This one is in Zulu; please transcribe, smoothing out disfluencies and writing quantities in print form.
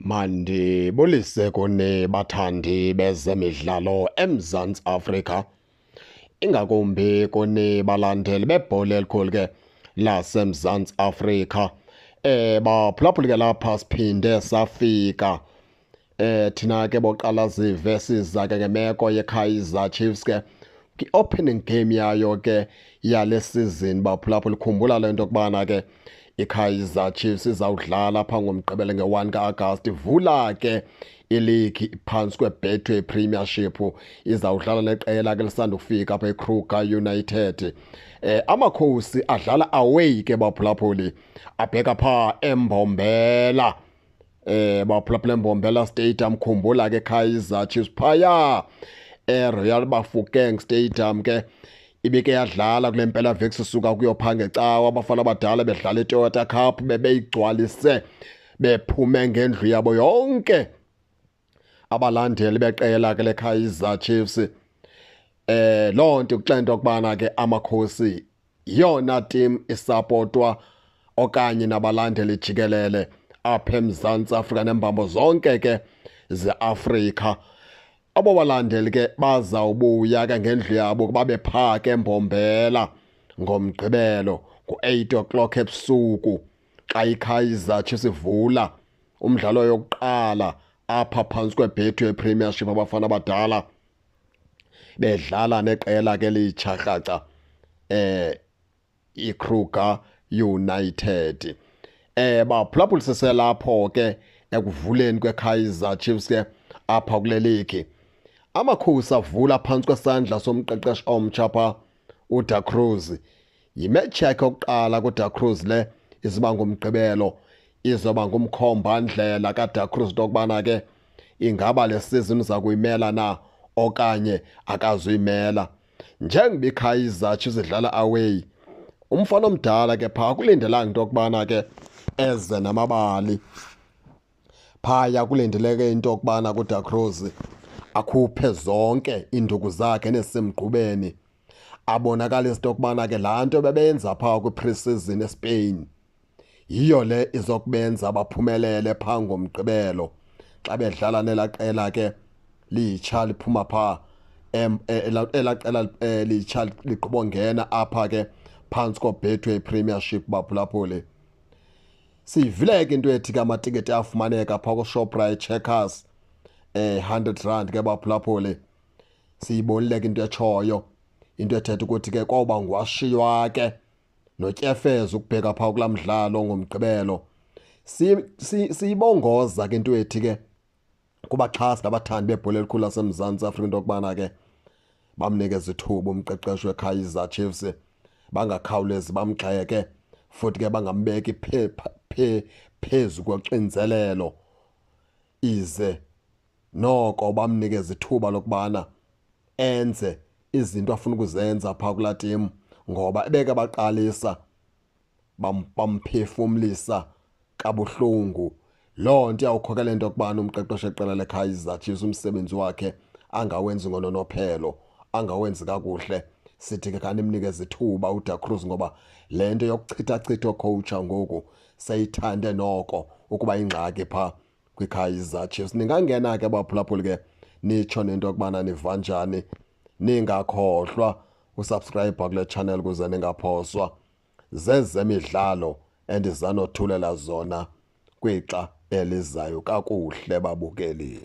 Mandibulise kuni bathandi bezemidlalo eMzantsi Afrika, ingakumbi kuni balandeli bebhola elikhulu ke laseMzantsi Afrika. Baphulaphuli ke lapha siphinde safika thina ke boqala zive siza ke ngemeko yeKaizer Chiefs ke kwi-opening game yayo ke yale season. Baphulaphuli, khumbula le nto yokubana ke iKaizer Chiefs izawudlala phaa ngoMgqibelo nge-1 ka-Agasti, ivula ke iligi phantsi kweBetway Premiership. Izawudlala neqela ke lisandukufika apha, iKruger United. Amakhosi adlala away ke, baphulaphuli, abheka phaa eMbombela, baphulaphula, eMbombela Stadium. Khumbula ke Kaizer Chiefs phaya eRoyal Bafokeng Stadium ke ibike yadlala kule mpela veki sisuka kuyo phaa ngeCawa. Abafana abadala bedlala iToyota Cup, bebeyigcwalise bephume ngendlu yabo yonke abalandeli beqela ke leKaizer Chiefs. Loo nto kuxela into yokubana ke Amakhosi yiyona team isapotwa okanye nabalandeli jikelele apha eMzantsi Afrika nembambo zonke ke zeAfrika. Abo balandeli ke bazawubuya ke ngendlu yabo babe phaa ke eMbombela ngoMgqibelo ngo-8 o'clock ebusuku xa iKaizer Chiefs ivula umdlalo yokuqala apha phantsi kweBetway Premiership, abafana abadala bedlala neqela ke litsha kraca iKruger United. Baphulaphuli, siselapho ke ekuvuleni kweKaizer Chiefs ke apha kule ligi. Amakhosi avula phantsi kwesandla somqeqeshi omtsha pha, uDa Cruz. Yimetshi yakhe yokuqala kuDa Cruz le iziba ngoMgqibelo, izoba ngumkhomba-ndlela kaDa Cruz into yokubana ke ingaba le season uza kuyimela na okanye akazuyimela. Njengoba iKaizer Chiefs idlala away, umfana omdala ke phaa akulindelanga into yokubana ke eze namabali phaya. Kulindeleke into yokubana kuDa Cruz akhuphe zonke iinduku zakhe nezisemgqubeni, abonakalise into yokubana ke laa nto bebeyenza phaa kwi-pre-season eSpain yiyo le izokubenza baphumelele phaa ngoMgqibelo xa bedlala nelaa qela ke litsha liphuma phaa, elaa qela litsha ligqibongena apha ke phantsi koBetway Premiership. Baphulaphuli, siyivile ke into ethi ke amatikiti afumaneka phaa kuShoprite, Checkers, R100 ke, baphulaphuli. Siyibonile ke into etshoyo, into ethetha ukuthi ke kwawuba nguwashiywa ke notyefeza ukubheka phaa kulaa mdlalo ngoMgqibelo. Siyibongoza ke into ethi ke kubaxhasi nabathandi bebhola elikhulu laseMzantsi Afrika into yokubana ke bamnikeze ithuba umqeqeshi weKaizer Chiefs, bangakhawulezi bamgxeke, futhi ke bangambeki phezu koxinzelelo, ize noko bamnikeze ithuba lokubana enze izinto afuna ukuzenza phaa kulaa team, ngoba ebeke baqalisa bamphefumlisa kabuhlungu. Loo nto iyawukhokela into yokubana umqeqeshi weqela leKaizer Chiefs umsebenzi wakhe angawenzi ngononophelo, angawenzi kakuhle. Sithi ke khanimnikeze ithuba uDa Cruz, ngoba le nto yokuchithachitha ookhowutsha ngoku seyithande noko ukuba ingxaki phaa kwiKaizer Chiefs. Ningangena ke, baphulaphuli, ke nitsho nento yokubana niva njani. Ningakhohlwa usubscribe kule channel ukuze ningaphoswa zezemidlalo endizanothulela zona kwixa elizayo. Kakuhle, babukeli.